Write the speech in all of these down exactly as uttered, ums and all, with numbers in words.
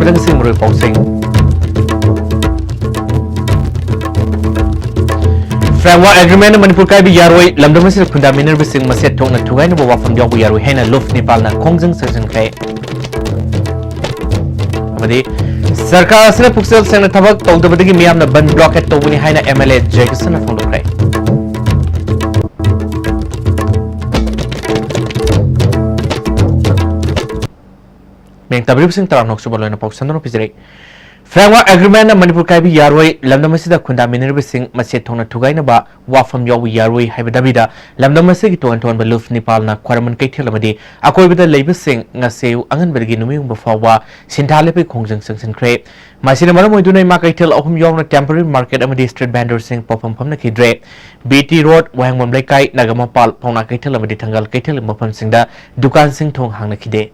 ꯍꯧꯖꯤꯛ ꯃꯔꯨꯑꯣꯏꯕ ꯄꯥꯎꯁꯤꯡ꯫ Framework Agreement ꯃꯅꯤꯄꯨꯔ ꯀꯥꯏꯕ ꯌꯥꯔꯣꯏ, ꯂꯝꯗꯝ ꯑꯁꯤꯗ ꯈꯨꯟꯗꯥꯃꯤꯟꯅꯔꯤꯕꯁꯤꯡ ꯃꯁꯦ ꯊꯣꯛꯅ ꯊꯨꯒꯥꯏꯅꯕ ꯋꯥꯐꯝ ꯌꯥꯎꯕ ꯌꯥꯔꯣꯏ ꯍꯥꯏꯅ ꯂꯨꯐ ꯅꯤꯄꯥꯜꯅ ꯈꯣꯡꯖꯪ ꯆꯪꯁꯤꯟꯈ꯭ꯔꯦ꯫ ꯑꯃꯗꯤ ꯁꯔꯀꯥꯔ ꯑꯁꯤꯅ ꯄꯨꯛꯆꯦꯜ ꯁꯦꯡꯅ ꯊꯕꯛ ꯇꯧꯗꯕꯗꯒꯤ ꯃꯤꯌꯥꯝꯅ ꯕꯟ blockade ꯇꯧꯕꯅꯤ ꯍꯥꯏꯅ MLA ꯖꯦꯀꯤꯁꯟꯅ ꯐꯣꯡꯗꯣꯛꯈ꯭ꯔꯦ꯫ ꯃꯤꯡ ꯇꯥꯕꯤꯔꯤꯕꯁꯤꯡ ꯇꯔꯥꯝꯅ ꯑꯣꯛꯆꯕ ꯂꯣꯏꯅ ꯄꯥꯎ ꯁꯟꯗꯣꯛꯅ ꯄꯤꯖꯔꯤ꯫ Framework Agreement ꯃꯅꯤꯄꯨꯔ ꯀꯥꯏꯕ ꯌꯥꯔꯣꯏ, ꯂꯝꯗꯝ ꯑꯁꯤꯗ ꯈꯨꯟꯗꯥꯃꯤꯟꯅꯔꯤꯕꯁꯤꯡ ꯃꯁꯦ ꯊꯣꯛꯅ ꯊꯨꯒꯥꯏꯅꯕ ꯋꯥꯐꯝ ꯌꯥꯎꯕ ꯌꯥꯔꯣꯏ ꯍꯥꯏꯕ ꯗꯥꯕꯤꯗ ꯂꯝꯗꯝ ꯑꯁꯤꯒꯤ ꯇꯣꯉꯥꯟ ꯇꯣꯉꯥꯟꯕ ꯂꯨꯐ ꯅꯤꯄꯥꯜꯅ ꯈ꯭ꯋꯥꯏꯔꯝꯕꯟ ꯀꯩꯊꯦꯜ ꯑꯃꯗꯤ ꯑꯀꯣꯏꯕꯗ ꯂꯩꯕꯁꯤꯡ ꯉꯁꯤ ꯑꯌꯨꯛ ꯑꯉꯟꯕꯗꯒꯤ ꯅꯨꯃꯤꯠ ꯌꯨꯡꯕ ꯐꯥꯎꯕ ꯁꯤꯟꯊꯥ ꯂꯦꯞꯄꯒꯤ ꯈꯣꯡꯖꯪ ꯆꯪꯁꯤꯟꯈ꯭ꯔꯦ꯫ ꯃꯁꯤꯅ ꯃꯔꯝ ꯑꯣꯏꯗꯨꯅ ꯏꯃꯥ ꯀꯩꯊꯦꯜ ꯑꯍꯨꯝ ꯌꯥꯎꯅ temporary market ꯑꯃꯗꯤ street vendorꯁꯤꯡ ꯄꯣꯠꯐꯝ ꯐꯝꯅꯈꯤꯗ꯭ꯔꯦ꯫ ꯕꯤ ꯇꯤ ꯔꯣꯗ, ꯋꯥꯍꯦꯡꯕꯝ ꯂꯩꯀꯥꯏ, ꯅꯥꯒꯥꯃꯄꯥꯜ, ꯄꯥꯎꯅꯥ ꯀꯩꯊꯦꯜ ꯑꯃꯗꯤ ꯊꯪꯒꯥꯜ ꯀꯩꯊꯦꯜꯒꯤ ꯃꯐꯝꯁꯤꯡꯗ ꯗꯨꯀꯥꯟꯁꯤꯡ ꯊꯣꯡ ꯍꯥꯡꯅꯈꯤꯗꯦ꯫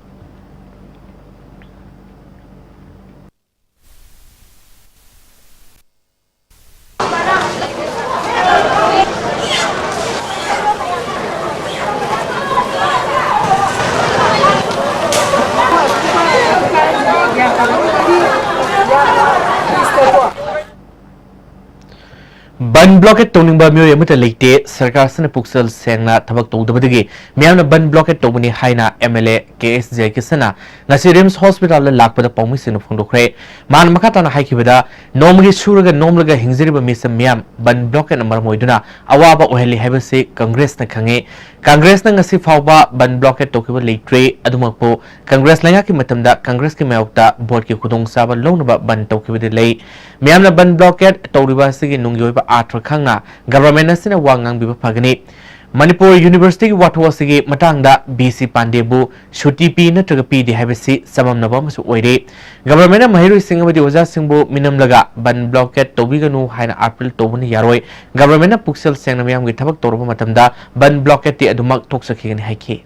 ꯕꯟ blockade ꯇꯧꯅꯤꯡꯕ ꯃꯤꯑꯣꯏ ꯑꯃꯠꯇ ꯂꯩꯇꯦ꯫ ꯁꯔꯀꯥꯔꯁꯤꯅ ꯄꯨꯛꯆꯦꯜ ꯁꯦꯡꯅ ꯊꯕꯛ ꯇꯧꯗꯕꯗꯒꯤ ꯃꯤꯌꯥꯝꯅ ꯕꯟ blockade ꯇꯧꯕꯅꯤ ꯍꯥꯏꯅ MLA ꯀꯦ ꯑꯦꯁ ꯖꯦꯀꯤꯁꯟꯅ ꯉꯁꯤ ꯔꯤꯝꯁ ꯍꯣꯁꯄꯤꯇꯥꯜꯗ ꯂꯥꯛꯄꯗ ꯄꯥꯎꯃꯤꯁꯤꯡꯅ ꯐꯣꯡꯗꯣꯛꯈ꯭ꯔꯦ꯫ ꯃꯍꯥꯛꯅ ꯃꯈꯥ ꯇꯥꯅ ꯍꯥꯏꯈꯤꯕꯗ, ꯅꯣꯡꯃꯒꯤ ꯁꯨꯔꯒ ꯅꯣꯝꯂꯒ ꯍꯤꯡꯖꯔꯤꯕ ꯃꯤꯁꯛ ꯃꯤꯌꯥꯝ ꯕꯟ blockadeꯅ ꯃꯔꯝ ꯑꯣꯏꯗꯨꯅ ꯑꯋꯥꯕ ꯑꯣꯏꯍꯜꯂꯤ ꯍꯥꯏꯕꯁꯤ ꯀꯪꯒ꯭ꯔꯦꯁꯅ ꯈꯪꯉꯤ꯫ ꯀꯪꯒ꯭ꯔꯦꯁꯅ ꯉꯁꯤ ꯐꯥꯎꯕ ꯕꯟ blockade ꯇꯧꯈꯤꯕ ꯂꯩꯇ꯭ꯔꯤ꯫ ꯑꯗꯨꯃꯛꯄꯨ ꯀꯪꯒ꯭ꯔꯦꯁ ꯂꯩꯉꯥꯛꯀꯤ ꯃꯇꯝꯗ ꯀꯪꯒ꯭ꯔꯦꯁꯀꯤ ꯃꯥꯌꯣꯛꯇ ꯚꯣꯠꯀꯤ ꯈꯨꯗꯣꯡꯆꯥꯕ ꯂꯧꯅꯕ ꯕꯟ ꯇꯧꯈꯤꯕꯗꯤ ꯂꯩ꯫ ꯃꯤꯌꯥꯝꯅ ꯕꯟ blockade ꯇꯧꯔꯤꯕ ꯑꯁꯤꯒꯤ ꯅꯨꯡꯒꯤ ꯑꯣꯏꯕ ꯑꯥꯔꯊ ꯈꯪꯅ government ꯑꯁꯤꯅ ꯋꯥ ꯉꯥꯡꯕꯤꯕ ꯐꯒꯅꯤ꯫ ꯃꯅꯤꯄꯨꯔ ꯌꯨꯅꯤꯚꯔꯁꯤꯇꯤꯒꯤ ꯋꯥꯊꯣꯛ ꯑꯁꯤꯒꯤ ꯃꯇꯥꯡꯗ ꯚꯤ ꯁꯤ ꯄꯥꯟꯗꯦꯕꯨ ꯁꯨꯇꯤ ꯄꯤ ꯅꯠꯇ꯭ꯔꯒ ꯄꯤꯗꯦ ꯍꯥꯏꯕꯁꯤ ꯆꯃꯝꯅꯕ ꯑꯃꯁꯨ ꯑꯣꯏꯔꯤ꯫ Governmentꯅ ꯃꯍꯩꯔꯣꯏꯁꯤꯡ ꯑꯃꯗꯤ ꯑꯣꯖꯥꯁꯤꯡꯕꯨ ꯃꯤꯅꯝꯂꯒ ꯕꯟ blockade ꯇꯧꯕꯤꯒꯅꯨ ꯍꯥꯏꯅ appeal ꯇꯧꯕꯅ ꯌꯥꯔꯣꯏ꯫ Governmentꯅ ꯄꯨꯛꯆꯦꯜ ꯁꯦꯡꯅ ꯃꯤꯌꯥꯝꯒꯤ ꯊꯕꯛ ꯇꯧꯔꯕ ꯃꯇꯝꯗ ꯕꯟ blockadeꯇꯤ ꯑꯗꯨꯃꯛ ꯇꯣꯛꯆꯈꯤꯒꯅꯤ ꯍꯥꯏꯈꯤ꯫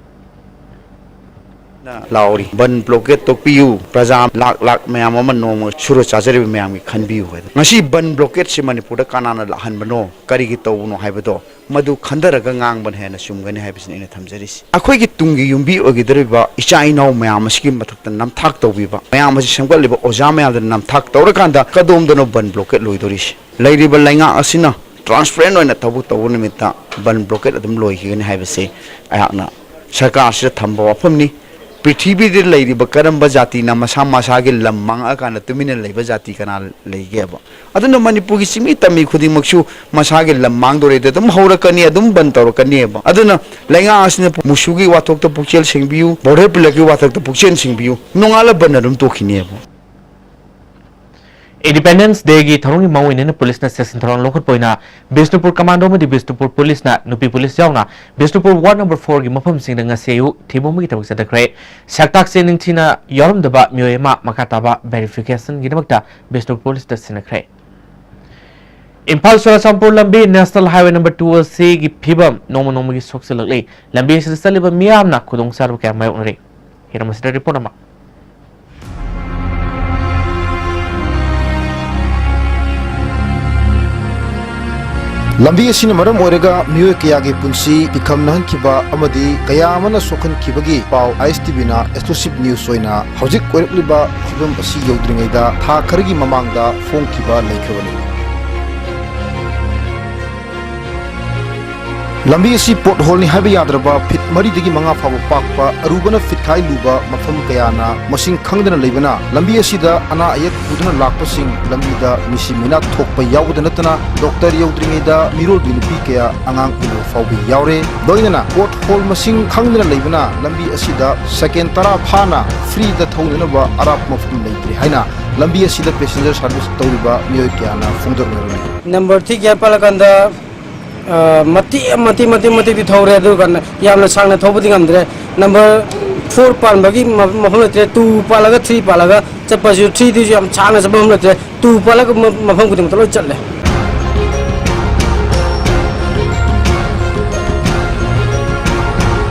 ꯂꯥꯎꯔꯤ, "ꯕꯟ ꯕ꯭ꯂꯣꯀꯦꯠ ꯇꯣꯛꯄꯤꯌꯨ, ꯄ꯭ꯔꯖꯥ ꯂꯥꯛ ꯂꯥꯛ ꯃꯌꯥꯝ ꯑꯃ ꯅꯣꯡꯃ ꯁꯨꯔ ꯆꯥꯖꯔꯤꯕ ꯃꯌꯥꯝꯒꯤ ꯈꯟꯕꯤꯌꯨ" ꯍꯥꯏꯗꯅ꯫ ꯉꯁꯤ ꯕꯟ ꯕ꯭ꯂꯣꯀꯦꯠꯁꯤ ꯃꯅꯤꯄꯨꯔꯗ ꯀꯅꯥꯅ ꯂꯥꯛꯍꯟꯕꯅꯣ, ꯀꯔꯤꯒꯤ ꯇꯧꯕꯅꯣ ꯍꯥꯏꯕꯗꯣ ꯃꯗꯨ ꯈꯟꯊꯔꯒ ꯉꯥꯡꯕꯅ ꯍꯦꯟꯅ ꯆꯨꯝꯒꯅꯤ ꯍꯥꯏꯕꯁꯤꯅꯤ ꯑꯩꯅ ꯊꯝꯖꯔꯤꯁꯤ꯫ ꯑꯩꯈꯣꯏꯒꯤ ꯇꯨꯡꯒꯤ ꯌꯨꯝꯕꯤ ꯑꯣꯏꯒꯗꯧꯔꯤꯕ ꯏꯆꯥ ꯏꯅꯥꯎ ꯃꯌꯥꯝ ꯑꯁꯤꯒꯤ ꯃꯊꯛꯇ ꯅꯝꯊꯥꯛ ꯇꯧꯕꯤꯕ, ꯃꯌꯥꯝ ꯑꯁꯤ ꯁꯦꯝꯒꯠꯂꯤꯕ ꯑꯣꯖꯥ ꯃꯌꯥꯝꯗ ꯅꯝꯊꯥꯛ ꯇꯧꯔꯀꯥꯟꯗ ꯀꯗꯣꯝꯗꯅꯣ ꯕꯟ ꯕ꯭ꯂꯣꯀꯦꯠ ꯂꯣꯏꯗꯣꯔꯤꯁꯤ? ꯂꯩꯔꯤꯕ ꯂꯩꯉꯥꯛ ꯑꯁꯤꯅ ꯇ꯭ꯔꯥꯟꯁꯄꯦꯔꯦꯟ ꯑꯣꯏꯅ ꯊꯕꯛ ꯇꯧꯕ ꯅꯨꯃꯤꯠꯇ ꯕꯟ ꯕ꯭ꯂꯣꯀꯦꯠ ꯑꯗꯨꯝ ꯂꯣꯏꯈꯤꯒꯅꯤ ꯍꯥꯏꯕꯁꯤ ꯑꯩꯍꯥꯛꯅ ꯁꯔꯀꯥꯔꯁꯤꯗ ꯊꯝꯕ ꯋꯥꯐꯝꯅꯤ꯫ ꯄ꯭ꯔꯤꯊꯤꯕꯤꯗ ꯂꯩꯔꯤꯕ ꯀꯔꯝꯕ ꯖꯥꯇꯤꯅ ꯃꯁꯥ ꯃꯁꯥꯒꯤ ꯂꯝ ꯃꯥꯡꯉꯛꯑꯀꯥꯟꯗ ꯇꯨꯃꯤꯟꯅ ꯂꯩꯕ ꯖꯥꯇꯤ ꯀꯅꯥ ꯂꯩꯒꯦꯕ? ꯑꯗꯨꯅ ꯃꯅꯤꯄꯨꯔꯒꯤ ꯆꯤꯡꯃꯤ ꯇꯝꯃꯤ ꯈꯨꯗꯤꯡꯃꯛꯁꯨ ꯃꯁꯥꯒꯤ ꯂꯝ ꯃꯥꯡꯗꯣꯔꯦꯗ ꯑꯗꯨꯝ ꯍꯧꯔꯛꯀꯅꯤ, ꯑꯗꯨꯝ ꯕꯟ ꯇꯧꯔꯛꯀꯅꯤꯕ꯫ ꯑꯗꯨꯅ ꯂꯩꯉꯥꯛ ꯑꯁꯤꯅ ꯃꯨꯁꯨꯒꯤ ꯋꯥꯊꯣꯛꯇ ꯄꯨꯛꯆꯦꯜ ꯁꯦꯡꯕꯤꯌꯨ, ꯕꯣꯔꯗꯔ ꯄꯤꯂꯛꯀꯤ ꯋꯥꯊꯣꯛꯇ ꯄꯨꯛꯆꯦꯜ ꯁꯦꯡꯕꯤꯌꯨ, ꯅꯣꯡꯉꯥꯜꯂ ꯕꯟ ꯑꯗꯨꯝ ꯇꯣꯛꯈꯤꯅꯦꯕ꯫ ꯏꯟꯗꯤꯄꯦꯟꯗꯦꯟꯁ ꯗꯦꯒꯤ ꯊꯧꯔꯝꯒꯤ ꯃꯥꯡꯑꯣꯏꯅꯅ ꯄꯨꯂꯤꯁꯅ ꯆꯦꯛꯁꯤꯟ ꯊꯧꯔꯥꯡ ꯂꯧꯈꯠꯄ ꯑꯣꯏꯅ ꯕꯤꯁꯅꯨꯄꯨꯔ ꯀꯃꯥꯟꯗꯣ ꯑꯃꯗꯤ ꯕꯤꯁꯅꯨꯄꯨꯔ ꯄꯨꯂꯤꯁꯅ ꯅꯨꯄꯤ ꯄꯨꯂꯤꯁ ꯌꯥꯎꯅ ꯕꯤꯁꯅꯨꯄꯨꯔ ꯋꯥꯔꯗ ꯅꯝꯕꯔ ꯐꯣꯔꯒꯤ ꯃꯐꯝꯁꯤꯡꯗ ꯉꯁꯤ ꯑꯌꯨꯛ ꯊꯤꯕꯣꯡꯕꯒꯤ ꯊꯕꯛ ꯆꯠꯊꯈ꯭ꯔꯦ꯫ ꯁꯛꯇꯥꯛꯁꯦ ꯅꯤꯡꯊꯤꯅ ꯌꯥꯎꯔꯝꯗꯕ ꯃꯤꯑꯣꯏ ꯑꯃ ꯃꯈꯥ ꯇꯥꯕ ꯚꯦꯔꯤꯐꯤꯀꯦꯁꯟꯒꯤꯗꯃꯛꯇ ꯕꯤꯁꯅꯨꯄꯨꯔ ꯄꯨꯂꯤꯁꯇ ꯁꯤꯟꯅꯈ꯭ꯔꯦ꯫ ꯏꯝꯐꯥꯜ ꯆꯨꯔꯥꯆꯥꯟꯄꯨꯔ ꯂꯝꯕꯤ ꯅꯦꯁꯅꯦꯜ ꯍꯥꯏꯋꯦ ꯅꯝꯕꯔ ꯇꯨ ꯑꯁꯤꯒꯤ ꯐꯤꯕꯝ ꯅꯣꯡꯃ ꯅꯣꯡꯃꯒꯤ ꯁꯣꯛꯆꯤꯜꯂꯛꯂꯤ꯫ ꯂꯝꯕꯤ ꯑꯁꯤꯗ ꯆꯠꯂꯤꯕ ꯃꯤꯌꯥꯝꯅ ꯈꯨꯗꯣꯡꯆꯥꯗꯕ ꯀꯌꯥ ꯃꯥꯌꯣꯛꯅꯔꯤ꯫ ꯍꯤꯔꯝ ꯑꯁꯤꯗ ꯔꯤꯄꯣꯔꯠ ꯑꯃ꯫ ꯂꯝꯕꯤ ꯑꯁꯤꯅ ꯃꯔꯝ ꯑꯣꯏꯔꯒ ꯃꯤꯑꯣꯏ ꯀꯌꯥꯒꯤ ꯄꯨꯟꯁꯤ ꯄꯤꯈꯝꯅꯍꯟꯈꯤꯕ ꯑꯃꯗꯤ ꯀꯌꯥ ꯑꯃꯅ ꯁꯣꯛꯍꯟꯈꯤꯕꯒꯤ ꯄꯥꯎ ꯑꯥꯏ ꯑꯦꯁ ꯇꯤ ꯚꯤꯅ ꯑꯦꯛꯁꯀ꯭ꯂꯨꯁꯤꯚ ꯅ꯭ꯌꯨꯁ ꯑꯣꯏꯅ ꯍꯧꯖꯤꯛ ꯑꯣꯏꯔꯛꯂꯤꯕ ꯐꯤꯕꯝ ꯑꯁꯤ ꯌꯧꯗ꯭ꯔꯤꯉꯩꯗ ꯊꯥ ꯈꯔꯒꯤ ꯃꯃꯥꯡꯗ ꯐꯣꯡꯈꯤꯕ ꯂꯩꯈ꯭ꯔꯕꯅꯤ꯫ ꯂꯝꯕꯤ ꯑꯁꯤ ꯄꯣꯠ ꯍꯣꯜꯅꯤ ꯍꯥꯏꯕ ꯌꯥꯗ꯭ꯔꯕ ꯐꯤꯠ ꯃꯔꯤꯗꯒꯤ ꯃꯉꯥ ꯐꯥꯎꯕ ꯄꯥꯛꯄ, ꯑꯔꯨꯕꯅ ꯐꯤꯠꯈꯥꯏ ꯂꯨꯕ ꯃꯐꯝ ꯀꯌꯥꯅ ꯃꯁꯤꯡ ꯈꯪꯗꯅ ꯂꯩꯕꯅ, ꯂꯝꯕꯤ ꯑꯁꯤꯗ ꯑꯅꯥ ꯑꯌꯦꯛ ꯄꯨꯗꯨꯅ ꯂꯥꯛꯄꯁꯤꯡ ꯂꯝꯕꯤꯗ ꯃꯤꯁꯤ ꯃꯤꯅꯥ ꯊꯣꯛꯄ ꯌꯥꯎꯕꯗ ꯅꯠꯇꯅ, ꯗꯣꯛꯇꯔ ꯌꯧꯗ꯭ꯔꯤꯉꯩꯗ ꯃꯤꯔꯣꯜꯒꯤ ꯅꯨꯄꯤ ꯀꯌꯥ ꯑꯉꯥꯡ ꯎꯕ ꯐꯥꯎꯕ ꯌꯥꯎꯔꯦ꯫ ꯂꯣꯏꯅꯅ ꯄꯣꯠ ꯍꯣꯜ ꯃꯁꯤꯡ ꯈꯪꯗꯅ ꯂꯩꯕꯅ, ꯂꯝꯕꯤ ꯑꯁꯤꯗ ꯁꯦꯀꯦꯟ ꯇꯔꯥ ꯐꯥꯅ ꯐ꯭ꯔꯤꯗ ꯊꯧꯅꯅꯕ ꯑꯔꯥꯞꯄ ꯃꯐꯝ ꯂꯩꯇ꯭ꯔꯦ ꯍꯥꯏꯅ ꯂꯝꯕꯤ ꯑꯁꯤꯗ ꯄꯦꯁꯦꯟꯖꯔ ꯁꯥꯔꯚꯤꯁ ꯇꯧꯔꯤꯕ ꯃꯤꯑꯣꯏ ꯀꯌꯥꯅ ꯐꯣꯡꯗꯣꯛꯅꯔꯝꯃꯤ꯫ ꯅꯝꯕꯔ ꯊ꯭ꯔꯤ ꯒꯤꯌꯥꯔ ꯄꯥꯜꯂꯀꯥꯟꯗ, ꯑ, ꯃꯇꯦꯛ ꯃꯇꯦꯛ ꯃꯇꯦꯛ ꯃꯇꯦꯛꯇꯤ ꯊꯧꯔꯦ, ꯑꯗꯨ ꯀꯥꯟꯗ ꯌꯥꯝꯅ ꯁꯥꯡꯅ ꯊꯧꯕꯗꯤ ꯉꯝꯗ꯭ꯔꯦ꯫ ꯅꯝꯕꯔ ꯐꯣꯔ ꯄꯥꯟꯕꯒꯤ ꯃ-, ꯃꯐꯝ ꯂꯩꯇ꯭ꯔꯦ, ꯇꯨ ꯄꯥꯜꯂꯒ ꯊ꯭ꯔꯤ ꯄꯥꯜꯂꯒ ꯆꯠꯄꯁꯨ, ꯊ꯭ꯔꯤꯗꯨꯁꯨ ꯌꯥꯝ ꯁꯥꯡꯅ ꯆꯠꯄ ꯃꯐꯝ ꯂꯩꯇ꯭ꯔꯦ, ꯇꯨ ꯄꯥꯜꯂꯒ ꯃ-, ꯃꯐꯝ ꯈꯨꯗꯤꯡꯃꯛꯇ ꯂꯣꯏ ꯆꯠꯂꯦ꯫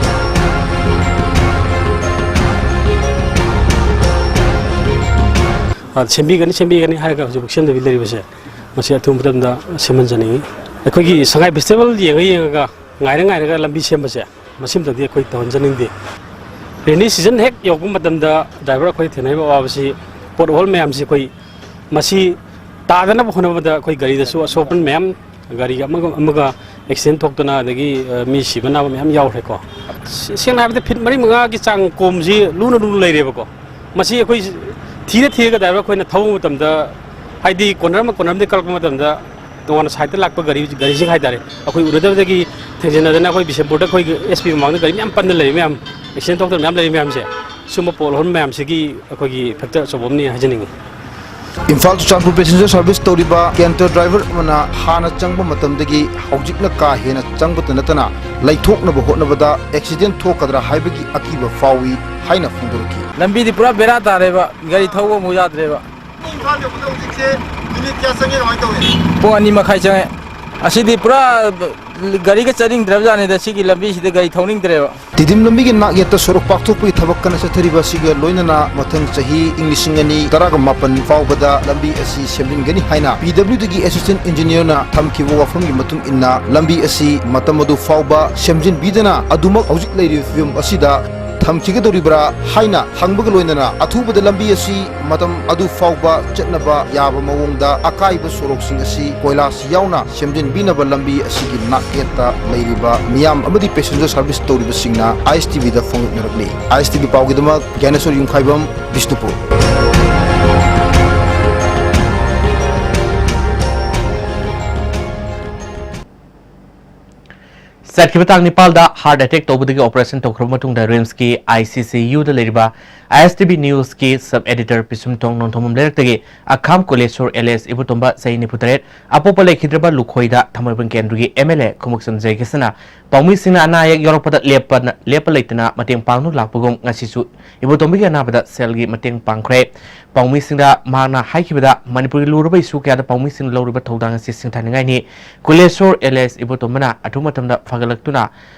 ꯑ, ꯁꯦꯝꯕꯤꯒꯅꯤ, ꯁꯦꯝꯕꯤꯒꯅꯤ ꯍꯥꯏꯔꯒ ꯍꯧꯖꯤꯛꯐꯥꯎ ꯁꯦꯝꯗꯕꯤ ꯂꯩꯔꯤꯕꯁꯦ, ꯃꯁꯤ ꯑꯊꯨꯕ ꯃꯇꯝꯗ ꯁꯦꯝꯍꯟꯖꯅꯤꯡꯏ꯫ ꯑꯩꯈꯣꯏꯒꯤ ꯁꯉꯥꯏ ꯐꯦꯁꯇꯤꯚꯦꯜ ꯌꯦꯡꯉ ꯌꯦꯡꯉꯒ, ꯉꯥꯏꯔ ꯉꯥꯏꯔꯒ ꯂꯝꯕꯤ ꯁꯦꯝꯕꯁꯦ, ꯃꯁꯤꯃꯇꯪꯗꯤ ꯑꯩꯈꯣꯏ ꯇꯧꯍꯟꯖꯅꯤꯡꯗꯦ꯫ ꯔꯦꯅꯤ ꯁꯤꯖꯟ ꯍꯦꯛ ꯌꯧꯔꯛꯄ ꯃꯇꯝꯗ ꯗ꯭ꯔꯥꯏꯚꯔ ꯑꯩꯈꯣꯏ ꯊꯦꯡꯅꯔꯤꯕ ꯑꯋꯥꯕꯁꯤ, ꯄꯣꯠ ꯍꯣꯜ ꯃꯌꯥꯝꯁꯤ ꯑꯩꯈꯣꯏ ꯃꯁꯤ ꯇꯥꯗꯅꯕ ꯍꯣꯠꯅꯕꯗ ꯑꯩꯈꯣꯏ ꯒꯥꯔꯤꯗꯁꯨ ꯑꯁꯣꯛꯄ ꯃꯌꯥꯝ, ꯒꯥꯔꯤ ꯑꯃꯒ ꯑꯃꯒ ꯑꯦꯛꯁꯤꯗꯦꯟ ꯊꯣꯛꯇꯅ, ꯑꯗꯒꯤ, ꯑ, ꯃꯤ ꯁꯤꯕ ꯅꯥꯕ ꯃꯌꯥꯝ ꯌꯥꯎꯈ꯭ꯔꯦꯀꯣ꯫ ꯁꯦ-, ꯁꯦꯡꯅ ꯍꯥꯏꯔꯕꯗ ꯐꯤꯠ ꯃꯔꯤ ꯃꯉꯥꯒꯤ ꯆꯥꯡ ꯀꯣꯝꯁꯤ ꯂꯨꯅ ꯂꯨꯅ ꯂꯩꯔꯦꯕꯀꯣ꯫ ꯃꯁꯤ ꯑꯩꯈꯣꯏ ꯊꯤꯔ ꯊꯤꯔꯒ ꯗ꯭ꯔꯥꯏꯚꯔ ꯑꯩꯈꯣꯏꯅ ꯊꯧꯕ ꯃꯇꯝꯗ, ꯍꯥꯏꯗꯤ ꯀꯣꯅꯔ ꯑꯃ ꯀꯣꯅꯔ ꯑꯃꯗꯒꯤ ꯀꯛꯂꯛꯄ ꯃꯇꯝꯗ, ꯇꯣꯉꯥꯟꯅ ꯁꯥꯏꯠꯇ ꯂꯥꯛꯄ ꯒꯥꯔꯤ, ꯒꯥꯔꯤꯁꯤꯡ ꯍꯥꯏꯇꯥꯔꯦ, ꯑꯩꯈꯣꯏ ꯎꯅꯗꯕꯗꯒꯤ ꯊꯦꯡꯖꯤꯟꯅꯗꯅ ꯑꯩꯈꯣꯏ ꯕꯤꯁꯦꯝꯄꯨꯔꯗ ꯑꯩꯈꯣꯏꯒꯤ ꯑꯦꯁ ꯄꯤ ꯃꯃꯥꯡꯗ ꯒꯥꯔꯤ ꯃꯌꯥꯝ ꯄꯟꯗ ꯂꯩꯔꯤ ꯃꯌꯥꯝ, ꯑꯦꯛꯁꯤꯗꯦꯟ ꯊꯣꯛꯇꯅ ꯃꯌꯥꯝ ꯂꯩꯔꯤ ꯃꯌꯥꯝꯁꯦ, ꯁꯨꯝꯕ ꯄꯣꯠ ꯍꯣꯜ ꯃꯌꯥꯝꯁꯤꯒꯤ ꯑꯩꯈꯣꯏꯒꯤ ꯐꯦꯛꯇꯔ ꯑꯆꯧꯕ ꯑꯃꯅꯤ ꯍꯥꯏꯖꯅꯤꯡꯉꯤ꯫ Imphal two Churachandpur passenger service ꯇꯧꯔꯤꯕ ꯀꯦꯟꯇꯔ ꯗ꯭ꯔꯥꯏꯚꯔ ꯑꯃꯅ ꯍꯥꯟꯅ ꯆꯪꯕ ꯃꯇꯝꯗꯒꯤ ꯍꯧꯖꯤꯛꯅ ꯀꯥ ꯍꯦꯟꯅ ꯆꯪꯕꯇ ꯅꯠꯇꯅ, ꯂꯩꯊꯣꯛꯅꯕ ꯍꯣꯠꯅꯕꯗ ꯑꯦꯛꯁꯤꯗꯦꯟ ꯊꯣꯛꯀꯗ꯭ꯔꯥ ꯍꯥꯏꯕꯒꯤ ꯑꯀꯤꯕ ꯐꯥꯎꯏ ꯍꯥꯏꯅ ꯐꯣꯡꯗꯣꯔꯛꯈꯤ꯫ ꯂꯝꯕꯤꯗꯤ ꯄꯨꯔꯥ ꯕꯦꯔꯥ ꯇꯥꯔꯦꯕ, ꯒꯥꯔꯤ ꯊꯧꯕ ꯑꯃꯨꯛ ꯌꯥꯗ꯭ꯔꯦꯕ꯫ ꯏꯝꯐꯥꯜ ꯌꯧꯕꯗ ꯍꯧꯖꯤꯛꯁꯦ ꯃꯤꯅꯤꯠ ꯀꯌꯥ ꯆꯪꯉꯦ, ꯀꯃꯥꯏꯅ ꯇꯧꯋꯤ? ꯄꯨꯡ ꯑꯅꯤ ꯃꯈꯥꯏ ꯆꯪꯉꯦ꯫ ꯑꯁꯤꯗꯤ ꯄꯨꯔꯥ ꯒꯥꯔꯤꯒ ꯆꯠꯅꯤꯡꯗ꯭ꯔꯕꯖꯥꯠꯅꯤꯗ, ꯁꯤꯒꯤ ꯂꯝꯕꯤꯁꯤꯗ ꯒꯥꯔꯤ ꯊꯧꯅꯤꯡꯗ꯭ꯔꯦꯕ꯫ ꯇꯤꯗꯤꯝ ꯂꯝꯕꯤꯒꯤ ꯅꯥꯛꯌꯦꯠꯇ ꯁꯣꯔꯣꯛ ꯄꯥꯛꯊꯣꯛꯄꯒꯤ ꯊꯕꯛ ꯀꯟꯅ ꯆꯠꯊꯔꯤꯕ ꯑꯁꯤꯒ ꯂꯣꯏꯅꯅ ꯃꯊꯪ ꯆꯍꯤ ꯏꯪ ꯂꯤꯁꯤꯡ ꯑꯅꯤ ꯇꯔꯥꯒ ꯃꯥꯄꯟ ꯐꯥꯎꯕꯗ ꯂꯝꯕꯤ ꯑꯁꯤ ꯁꯦꯝꯖꯤꯟꯒꯅꯤ ꯍꯥꯏꯅ ꯄꯤ ꯗꯕ꯭ꯂꯤꯎ ꯗꯤꯒꯤ ꯑꯦꯁꯤꯁꯇꯦꯟ ꯏꯟꯖꯤꯅꯤꯌꯔꯅ ꯊꯝꯈꯤꯕ ꯋꯥꯐꯝꯒꯤ ꯃꯇꯨꯡ ꯏꯟꯅ, ꯂꯝꯕꯤ ꯑꯁꯤ ꯃꯇꯝ ꯑꯗꯨ ꯐꯥꯎꯕ ꯁꯦꯝꯖꯤꯟꯕꯤꯗꯅ, ꯑꯗꯨꯃꯛ ꯍꯧꯖꯤꯛ ꯂꯩꯔꯤꯕ ꯐꯤꯕꯝ ꯑꯁꯤꯗ ꯊꯝꯈꯤꯒꯗꯧꯔꯤꯕ꯭ꯔꯥ ꯍꯥꯏꯅ ꯍꯪꯕꯒ ꯂꯣꯏꯅꯅ, ꯑꯊꯨꯕꯗ ꯂꯝꯕꯤ ꯑꯁꯤ ꯃꯇꯝ ꯑꯗꯨ ꯐꯥꯎꯕ ꯆꯠꯅꯕ ꯌꯥꯕ ꯃꯑꯣꯡꯗ ꯑꯀꯥꯏꯕ ꯁꯣꯔꯣꯛꯁꯤꯡ ꯑꯁꯤ ꯀꯣꯏꯂꯥꯁ ꯌꯥꯎꯅ ꯁꯦꯝꯖꯤꯟꯕꯤꯅꯕ ꯂꯝꯕꯤ ꯑꯁꯤꯒꯤ ꯅꯥꯛꯌꯦꯠꯇ ꯂꯩꯔꯤꯕ ꯃꯤꯌꯥꯝ ꯑꯃꯗꯤ ꯄꯦꯁꯦꯟꯖꯔ ꯁꯥꯔꯚꯤꯁ ꯇꯧꯔꯤꯕꯁꯤꯡꯅ ꯑꯥꯏ ꯑꯦꯁ ꯇꯤ ꯚꯤꯗ ꯐꯣꯡꯗꯣꯛꯅꯔꯛꯂꯤ꯫ ꯑꯥꯏ ꯑꯦꯁ ꯇꯤ ꯚꯤ ꯄꯥꯎꯒꯤꯗꯃꯛ ꯒ꯭ꯌꯥꯅꯦꯁꯣꯔ ꯌꯨꯝꯈꯥꯏꯕꯝ, ꯕꯤꯁꯅꯨꯄꯨꯔ꯫ ꯆꯠꯈꯤꯕ ꯇꯥꯡ ꯅꯤꯄꯥꯜꯗ ꯍꯥꯔꯠ ꯑꯦꯇꯦꯛ ꯇꯧꯕꯗꯒꯤ ꯑꯣꯄꯔꯦꯁꯟ ꯇꯧꯈ꯭ꯔꯕ ꯃꯇꯨꯡꯗ ꯔꯤꯝꯁꯀꯤ ꯑꯥꯏ ꯁꯤ ꯁꯤ ꯌꯨꯗ ꯂꯩꯔꯤꯕ ꯑꯥꯏ ꯑꯦꯁ ꯇꯤ ꯚꯤ ꯅ꯭ꯌꯨꯁꯀꯤ ꯁꯕ ꯑꯦꯗꯤꯇꯔ ꯄꯤꯁꯨꯝꯊꯣꯡ ꯅꯣꯡꯊꯣꯝꯕꯝ ꯂꯩꯔꯛꯇꯒꯤ ꯑꯈꯥꯝ ꯀꯣꯂꯦꯁꯣꯔ ꯑꯦꯂꯤꯌꯥꯁ ꯏꯕꯣꯇꯣꯝꯕ, ꯆꯍꯤ ꯅꯤꯐꯨ ꯇꯔꯦꯠ, ꯑꯄꯣꯛꯄ ꯂꯩꯈꯤꯗ꯭ꯔꯕ ꯂꯨꯈꯣꯏꯗ ꯊꯥꯡꯃꯩꯕꯟ ꯀꯦꯟꯗ꯭ꯔꯒꯤ ꯑꯦꯝ ꯑꯦꯜ ꯑꯦ ꯈꯨꯃꯨꯛꯆꯝ ꯖꯌꯀꯤꯁꯟꯅ ꯄꯥꯎꯃꯤꯁꯤꯡꯅ ꯑꯅꯥ ꯑꯌꯦꯛ ꯌꯥꯎꯔꯛꯄꯗ ꯂꯦꯞꯄꯅ-, ꯂꯦꯞꯄ ꯂꯩꯇꯅ ꯃꯇꯦꯡ ꯄꯥꯡꯗꯨꯅ ꯂꯥꯛꯄꯒꯨꯝ ꯉꯁꯤꯁꯨ ꯏꯕꯣꯇꯣꯝꯕꯒꯤ ꯑꯅꯥꯕꯗ ꯁꯦꯜꯒꯤ ꯃꯇꯦꯡ ꯄꯥꯡꯈ꯭ꯔꯦ꯫ ꯄꯥꯎꯃꯤꯁꯤꯡꯗ ꯃꯍꯥꯛꯅ ꯍꯥꯏꯈꯤꯕꯗ ꯃꯅꯤꯄꯨꯔꯒꯤ ꯂꯨꯔꯕ ꯏꯁꯨ ꯀꯌꯥꯗ ꯄꯥꯎꯃꯤꯁꯤꯡꯅ ꯂꯧꯔꯤꯕ ꯊꯧꯗꯥꯡ ꯑꯁꯤ ꯁꯤꯡꯊꯥꯅꯤꯡꯉꯥꯏꯅꯤ꯫ ꯀꯨꯂꯦꯁꯣꯔ ꯑꯦꯂꯤꯌꯥꯁ ꯏꯕꯣꯇꯣꯝꯕꯅ ꯑꯊꯨꯕ ꯃꯇꯝꯗ ꯐꯒꯠꯂꯛꯇꯨꯅ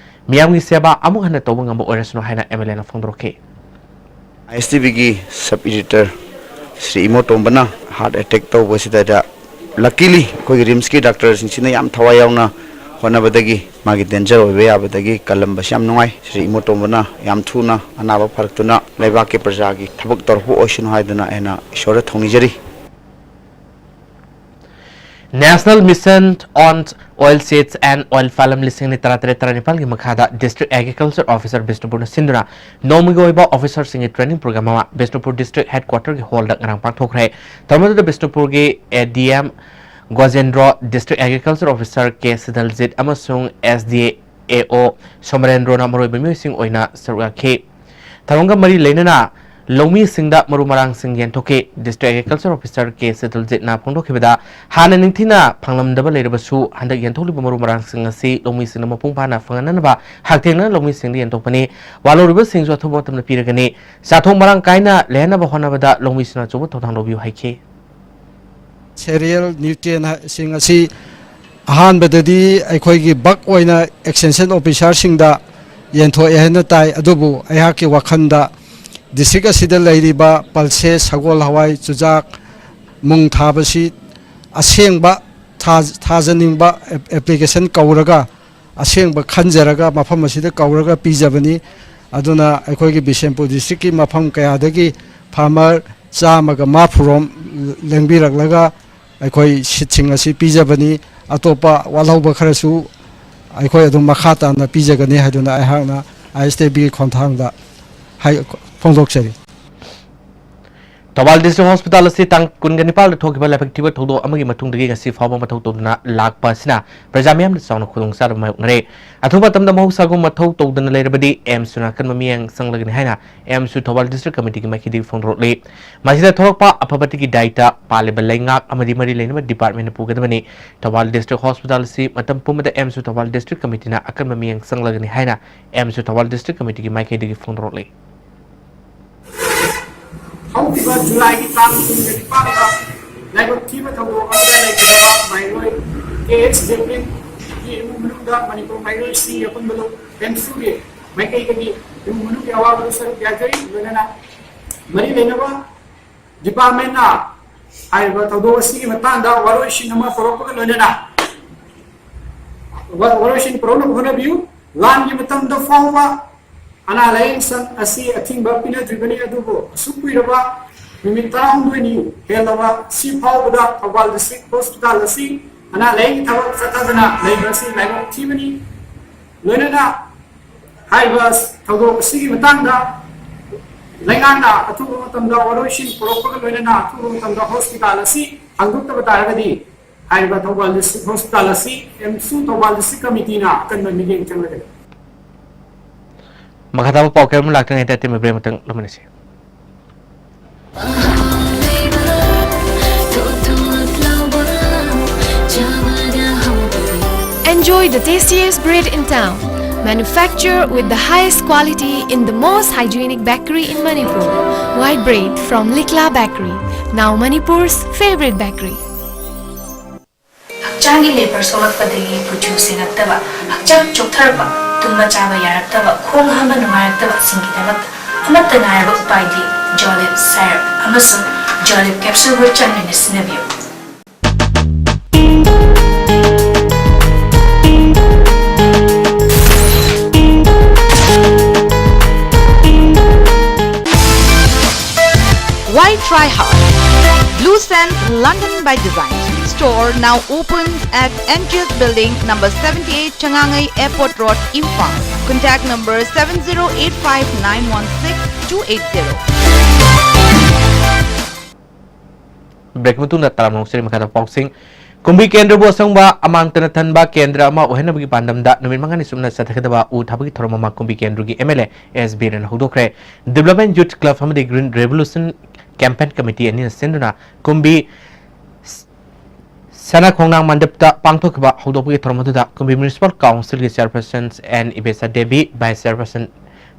ꯃꯤꯌꯥꯝꯒꯤ ꯁꯦꯕꯥ ꯑꯃꯨꯛ ꯍꯟꯅ ꯇꯧꯕ ꯉꯝꯕ ꯑꯣꯏꯔꯁꯅꯨ ꯍꯥꯏꯅ ꯑꯦꯝ ꯑꯦꯜ ꯑꯦꯅ ꯐꯣꯡꯗꯣꯔꯛꯈꯤ꯫ ꯑꯥꯏ ꯑꯦꯁ ꯇꯤ ꯚꯤꯒꯤ ꯁꯕ ꯑꯦꯗꯤꯇꯔ ꯁ꯭ꯔꯤ ꯏꯃꯣꯇꯣꯝꯕꯅ ꯍꯥꯔꯠ ꯑꯦꯇꯦꯛ ꯇꯧꯕꯁꯤꯗ ꯂꯛꯀꯤꯂꯤ ꯑꯩꯈꯣꯏꯒꯤ ꯔꯤꯝꯁꯀꯤ ꯗꯥꯛꯇꯔꯁꯤꯡꯁꯤꯅ ꯌꯥꯝ ꯊꯋꯥꯏ ꯌꯥꯎꯅ ꯍꯣꯠꯅꯕꯗꯒꯤ ꯃꯥꯒꯤ ꯗꯦꯟꯖꯔ ꯑꯣꯏꯕ ꯌꯥꯕꯗꯒꯤ ꯀꯜꯂꯝꯕꯁꯤ ꯌꯥꯝ ꯅꯨꯡꯉꯥꯏ꯫ ꯁ꯭ꯔꯤ ꯏꯃꯣꯇꯣꯝꯕꯅ ꯌꯥꯝ ꯊꯨꯅ ꯑꯅꯥꯕ ꯐꯔꯛꯇꯨꯅ ꯂꯩꯕꯥꯛꯀꯤ ꯄ꯭ꯔꯖꯥꯒꯤ ꯊꯕꯛ ꯇꯧꯔꯛꯄ ꯑꯣꯏꯁꯅꯨ ꯍꯥꯏꯗꯨꯅ ꯑꯩꯅ ꯏꯁꯣꯔꯗ ꯊꯧꯅꯤꯖꯔꯤ꯫ National Mission on Oil Seeds and Oil Palm ꯂꯤꯁꯤꯡ ꯑꯅꯤ ꯇꯔꯥꯇꯔꯦꯠ ꯇꯔꯥꯅꯤꯄꯥꯜꯒꯤ ꯃꯈꯥꯗ District Agriculture Officer ꯕꯤꯁꯅꯨꯄꯨꯔꯅ ꯁꯤꯟꯗꯨꯅ ꯅꯣꯡꯃꯒꯤ ꯑꯣꯏꯕ officerꯁꯤꯡꯒꯤ training program ꯑꯃ ꯕꯤꯁꯅꯨꯄꯨꯔ District Headquarterꯒꯤ hallꯗ ꯉꯔꯥꯡ ꯄꯥꯡꯊꯣꯛꯈ꯭ꯔꯦ꯫ ꯊꯧꯔꯝ ꯑꯗꯨꯗ ꯕꯤꯁꯅꯨꯄꯨꯔꯒꯤ ADM ꯒꯣꯖꯦꯟꯗ꯭ꯔꯣ, District Agriculture Officer ꯀꯦ ꯁꯤꯗꯜꯖꯤꯠ ꯑꯃꯁꯨꯡ SDAO ꯁꯣꯃꯔꯦꯟꯗ꯭ꯔꯣꯅ ꯃꯔꯨꯑꯣꯏꯕ ꯃꯤꯑꯣꯏꯁꯤꯡ ꯑꯣꯏꯅ ꯁꯔꯨꯛ ꯌꯥꯈꯤ꯫ ꯊꯧꯔꯝꯒ ꯃꯔꯤ ꯂꯩꯅꯅ ꯂꯧꯃꯤꯁꯤꯡꯗ ꯃꯔꯨ ꯃꯔꯥꯡꯁꯤꯡ ꯌꯦꯟꯊꯣꯛꯈꯤ꯫ District Agriculture Officer ꯀꯦ ꯁꯤꯗꯜꯖꯤꯠꯅ ꯐꯣꯡꯗꯣꯛꯈꯤꯕꯗ, ꯍꯥꯟꯅ ꯅꯤꯡꯊꯤꯅ ꯐꯪꯂꯝꯗꯕ ꯂꯩꯔꯕꯁꯨ, ꯍꯟꯗꯛ ꯌꯦꯟꯊꯣꯛꯂꯤꯕ ꯃꯔꯨ ꯃꯔꯥꯡꯁꯤꯡ ꯑꯁꯤ ꯂꯧꯃꯤꯁꯤꯡꯅ ꯃꯄꯨꯡ ꯐꯥꯅ ꯐꯪꯍꯟꯅꯅꯕ ꯍꯛꯊꯦꯡꯅꯅ ꯂꯧꯃꯤꯁꯤꯡꯗ ꯌꯦꯟꯊꯣꯛꯄꯅꯤ꯫ ꯋꯥꯜꯍꯧꯔꯤꯕꯁꯤꯡꯁꯨ ꯑꯊꯨꯕ ꯃꯇꯝꯗ ꯄꯤꯔꯒꯅꯤ꯫ ꯆꯥꯊꯣꯛ ꯃꯔꯥꯡ ꯀꯥꯏꯅ ꯂꯩꯍꯟꯅꯕ ꯍꯣꯠꯅꯕꯗ ꯂꯧꯃꯤꯁꯤꯡꯅ ꯑꯆꯧꯕ ꯊꯧꯗꯥꯡ ꯂꯧꯕꯤꯌꯨ ꯍꯥꯏꯈꯤ꯫ Cereal nutrientꯁꯤꯡ ꯑꯁꯤ ꯑꯍꯥꯟꯕꯗꯗꯤ ꯑꯩꯈꯣꯏꯒꯤ bulk ꯑꯣꯏꯅ extension officerꯁꯤꯡꯗ ꯌꯦꯟꯊꯣꯛꯑꯦ ꯍꯥꯏꯅ ꯇꯥꯏ꯫ ꯑꯗꯨꯕꯨ ꯑꯩꯍꯥꯛꯀꯤ ꯋꯥꯈꯜꯗ district ꯑꯁꯤꯗ ꯂꯩꯔꯤꯕ pulses, ꯁꯒꯣꯜ ꯍꯋꯥꯏ, ꯆꯨꯖꯥꯛ, ꯃꯨꯡ ꯊꯥꯕꯁꯤ ꯑꯁꯦꯡꯕ ꯊꯥ-, ꯊꯥꯖꯅꯤꯡꯕ ꯑꯦꯞ-, application ꯀꯧꯔꯒ, ꯑꯁꯦꯡꯕ ꯈꯟꯖꯔꯒ ꯃꯐꯝ ꯑꯁꯤꯗ ꯀꯧꯔꯒ ꯄꯤꯖꯕꯅꯤ꯫ ꯑꯗꯨꯅ ꯑꯩꯈꯣꯏꯒꯤ ꯕꯤꯁꯦꯝꯄꯨꯔ districtꯀꯤ ꯃꯐꯝ ꯀꯌꯥꯗꯒꯤ farmer ꯆꯥꯝꯃꯒ ꯃꯔꯐꯨꯔꯣꯝ ꯂꯦꯡꯕꯤꯔꯛꯂꯒ ꯑꯩꯈꯣꯏ seedꯁꯤꯡ ꯑꯁꯤ ꯄꯤꯖꯕꯅꯤ꯫ ꯑꯇꯣꯞꯄ ꯋꯥꯠꯍꯧꯕ ꯈꯔꯁꯨ ꯑꯩꯈꯣꯏ ꯑꯗꯨꯝ ꯃꯈꯥ ꯇꯥꯅ ꯄꯤꯖꯒꯅꯤ ꯍꯥꯏꯗꯨꯅ ꯑꯩꯍꯥꯛꯅ ISTABꯒꯤ ꯈꯣꯡꯊꯥꯡꯗ ꯍꯥꯏ-, ꯐꯣꯡꯗꯣꯛꯆꯔꯤ꯫ ꯊꯧꯕꯥꯜ District Hospital ꯑꯁꯤ ꯇꯥꯡ ꯀꯨꯟꯒ ꯅꯤꯄꯥꯜꯗ ꯊꯣꯛꯈꯤꯕ ꯂꯥꯏꯕꯛ ꯊꯤꯕ ꯊꯧꯗꯣꯛ ꯑꯃꯒꯤ ꯃꯇꯨꯡꯗꯒꯤ ꯉꯁꯤ ꯐꯥꯎꯕ ꯃꯊꯧ ꯇꯧꯗꯨꯅ ꯂꯥꯛꯄ ꯑꯁꯤꯅ ꯄ꯭ꯔꯖꯥ ꯃꯤꯌꯥꯝꯗ ꯆꯥꯎꯅ ꯈꯨꯗꯣꯡꯆꯥꯗꯕ ꯃꯥꯌꯣꯛꯅꯔꯦ꯫ ꯑꯊꯨꯕ ꯃꯇꯝꯗ ꯃꯍꯧꯁꯥꯒꯨꯝ ꯃꯊꯧ ꯇꯧꯗꯅ ꯂꯩꯔꯕꯗꯤ AIIMSꯅ ꯑꯀꯟꯕ ꯃꯤꯠꯌꯦꯡ ꯆꯪꯂꯒꯅꯤ ꯍꯥꯏꯅ AIIMS ꯊꯧꯕꯥꯜ District Committeeꯒꯤ ꯃꯥꯏꯀꯩꯗꯒꯤ ꯐꯣꯡꯗꯣꯔꯛꯂꯤ꯫ ꯃꯁꯤꯗ ꯊꯣꯛꯂꯛꯄ ꯑꯐ ꯐꯠꯇꯒꯤ ꯗꯥꯏꯇ ꯄꯥꯜꯂꯤꯕ ꯂꯩꯉꯥꯛ ꯑꯃꯗꯤ ꯃꯔꯤ ꯂꯩꯅꯕ departmentꯅ ꯄꯨꯒꯗꯕꯅꯤ꯫ ꯊꯧꯕꯥꯜ District Hospital ꯑꯁꯤ ꯃꯇꯝ ꯄꯨꯝꯕꯗ AIIMS ꯊꯧꯕꯥꯜ District Committeeꯅ ꯑꯀꯟꯕ ꯃꯤꯠꯌꯦꯡ ꯆꯪꯂꯒꯅꯤ ꯍꯥꯏꯅ AIIMS ꯊꯧꯕꯥꯜ District Committeeꯒꯤ ꯃꯥꯏꯀꯩꯗꯒꯤ ꯐꯣꯡꯗꯣꯔꯛꯂꯤ꯫ ꯍꯧꯈꯤꯕ ꯖꯨꯂꯥꯏꯒꯤ ꯇꯥꯡ ꯀꯨꯟꯒ ꯅꯤꯄꯥꯟꯗ ꯂꯥꯏꯕꯛ ꯊꯤꯕ ꯊꯧꯗꯣꯛ ꯑꯃꯗ ꯂꯩꯈꯤꯗꯕ ꯃꯍꯩꯔꯣꯏ ꯀꯦ ꯑꯦꯁ ꯖꯦꯕ꯭ꯂꯤꯟꯒꯤ ꯏꯃꯨꯡ ꯃꯅꯨꯡꯗ ꯃꯅꯤꯄꯨꯔ ꯃꯍꯩꯔꯣꯏꯁꯤꯡꯒꯤ ꯑꯄꯨꯟꯕ ꯂꯨꯞ, AIIMSꯒꯤ ꯃꯥꯏꯀꯩꯗꯒꯤ ꯏꯃꯨꯡ ꯃꯅꯨꯡꯒꯤ ꯑꯋꯥꯕꯗ ꯁꯔꯨꯛ ꯌꯥꯖꯔꯤ꯫ ꯂꯣꯏꯅꯅ ꯃꯔꯤ ꯂꯩꯅꯕ ꯗꯤꯄꯥꯔꯠꯃꯦꯟꯅ ꯍꯥꯏꯔꯤꯕ ꯊꯧꯗꯣꯛ ꯑꯁꯤꯒꯤ ꯃꯇꯥꯡꯗ ꯋꯥꯔꯣꯏꯁꯤꯟ ꯑꯃ ꯄꯨꯔꯛꯄꯒ ꯂꯣꯏꯅꯅ ꯋꯥ- ꯋꯥꯔꯣꯏꯁꯤꯟ ꯄꯨꯔꯛꯅꯕ ꯍꯣꯠꯅꯕꯤꯌꯨ꯫ ꯂꯥꯟꯒꯤ ꯃꯇꯝꯗ ꯐꯥꯎꯕ ꯑꯅꯥ ꯂꯥꯌꯦꯡ ꯁꯪ ꯑꯁꯤ ꯑꯊꯤꯡꯕ ꯄꯤꯅꯗ꯭ꯔꯤꯕꯅꯤ, ꯑꯗꯨꯕꯨ ꯑꯁꯨꯛ ꯀꯨꯏꯔꯕ ꯅꯨꯃꯤꯠ ꯇꯔꯥꯍꯨꯝꯗꯣꯏꯅꯤ ꯍꯦꯜꯂꯕ ꯁꯤ ꯐꯥꯎꯕꯗ ꯊꯧꯕꯥꯜ ꯗꯤꯁꯇ꯭ꯔꯤꯛ ꯍꯣꯁꯄꯤꯇꯥꯜ ꯑꯁꯤ ꯑꯅꯥ ꯂꯥꯌꯦꯡꯒꯤ ꯊꯕꯛ ꯆꯠꯊꯗꯅ ꯂꯩꯕ ꯑꯁꯤ ꯂꯥꯏꯕꯛ ꯊꯤꯕꯅꯤ꯫ ꯂꯣꯏꯅꯅ ꯍꯥꯏꯔꯤꯕ ꯊꯧꯗꯣꯛ ꯑꯁꯤꯒꯤ ꯃꯇꯥꯡꯗ ꯂꯩꯉꯥꯛꯅ ꯑꯊꯨꯕ ꯃꯇꯝꯗ ꯋꯥꯔꯣꯏꯁꯤꯟ ꯄꯨꯔꯛꯄꯒ ꯂꯣꯏꯅꯅ ꯑꯊꯨꯕ ꯃꯇꯝꯗ ꯍꯣꯁꯄꯤꯇꯥꯜ ꯑꯁꯤ ꯍꯥꯡꯗꯣꯛꯇꯕ ꯇꯥꯔꯒꯗꯤ ꯍꯥꯏꯔꯤꯕ ꯊꯧꯕꯥꯜ ꯗꯤꯁꯇ꯭ꯔꯤꯛ ꯍꯣꯁꯄꯤꯇꯥꯜ ꯑꯁꯤ ꯑꯦꯝꯁꯨ ꯊꯧꯕꯥꯜ ꯗꯤꯁꯇ꯭ꯔꯤꯛ ꯀꯃꯤꯇꯤꯅ ꯑꯀꯟꯕ ꯃꯤꯠꯌꯦꯡ ꯆꯪꯂꯒꯅꯤ꯫ ꯃꯈꯥ ꯇꯥꯕ ꯄꯥꯎ ꯀꯌꯥ ꯑꯃ ꯂꯥꯛꯇ꯭ꯔꯤꯉꯩꯗ ꯑꯇꯦꯟꯕ ꯕ꯭ꯔꯦꯛ ꯑꯃꯇꯪ ꯂꯧꯃꯤꯟꯅꯁꯤ꯫ Enjoy the tastiest bread in town. Manufactured with the highest quality in the most hygienic bakery in Manipur. White bread from Likla Bakery, now Manipur's favorite bakery. ꯍꯛꯆꯥꯡꯒꯤ ꯂꯦꯕꯔ ꯁꯣꯛꯂꯛꯄꯗꯒꯤ ꯀꯨꯆꯨ ꯁꯦꯡꯉꯛꯇꯕ, ꯍꯛꯆꯥꯡ ꯆꯣꯛꯊꯔꯛꯄ, ꯇꯨꯝꯕ ꯆꯥꯕ ꯌꯥꯔꯛꯇꯕ, ꯈꯣꯡ ꯍꯥꯝꯕ ꯅꯨꯡꯉꯥꯏꯔꯛꯇꯕꯁꯤꯡꯒꯤꯗꯃꯛꯇ ꯑꯃꯠꯇ ꯉꯥꯏꯔꯕ ꯎꯄꯥꯏꯗꯤ ꯖꯣꯂꯤꯞ ꯁꯥꯏꯔꯞ ꯑꯃꯁꯨꯡ ꯖꯣꯂꯤꯞ ꯀꯦꯞꯁꯨꯜꯕꯨ ꯆꯥꯡ ꯅꯥꯏꯅ ꯁꯤꯖꯤꯟꯅꯕꯤꯌꯨ꯫ Why try hard? Blue Sands London by Design store now opens at N G S Building, number seventy-eight, Changangai Airport Road, Imphal. Contact number seven zero eight five nine one six two eight zero. Break ꯃꯇꯨꯡꯗ ꯇꯔꯥꯝꯅ ꯑꯣꯛꯆꯔꯤ꯫ ꯃꯈꯥꯗ ꯄꯥꯎꯁꯤꯡ꯫ ꯀꯨꯝꯕꯤ ꯀꯦꯟꯗ꯭ꯔꯕꯨ ꯑꯁꯪꯕ ꯑꯃꯥꯡꯇꯅ ꯊꯟꯕ ꯀꯦꯟꯗ꯭ꯔ ꯑꯃ ꯑꯣꯏꯍꯟꯅꯕꯒꯤ ꯄꯥꯟꯗꯝꯗ ꯅꯨꯃꯤꯠ ꯃꯉꯥꯅꯤ ꯆꯨꯞꯅ ꯆꯠꯊꯒꯗꯕ ꯎ ꯊꯥꯕꯒꯤ ꯊꯧꯔꯝ ꯑꯃ ꯀꯨꯝꯕꯤ ꯀꯦꯟꯗ꯭ꯔꯒꯤ M L A S ꯕꯤꯔꯦꯟꯅ ꯍꯧꯗꯣꯛꯈ꯭ꯔꯦ꯫ Development Youth Club ꯑꯃꯗꯤ Green Revolution Campaign Committee ꯑꯅꯤꯅ ꯁꯤꯟꯗꯨꯅ ꯀꯨꯝꯕꯤ ꯁꯅꯥ ꯈꯣꯡꯅꯥꯡ ꯃꯟꯗꯞꯇ ꯄꯥꯡꯊꯣꯛꯈꯤꯕ ꯍꯧꯗꯣꯛꯄꯒꯤ ꯊꯧꯔꯝ ꯑꯗꯨꯗ ꯀꯨꯝꯕꯤ Municipal Council ꯒꯤ Chairperson N ꯏꯕꯦꯁꯥ Devi, Vice Chairperson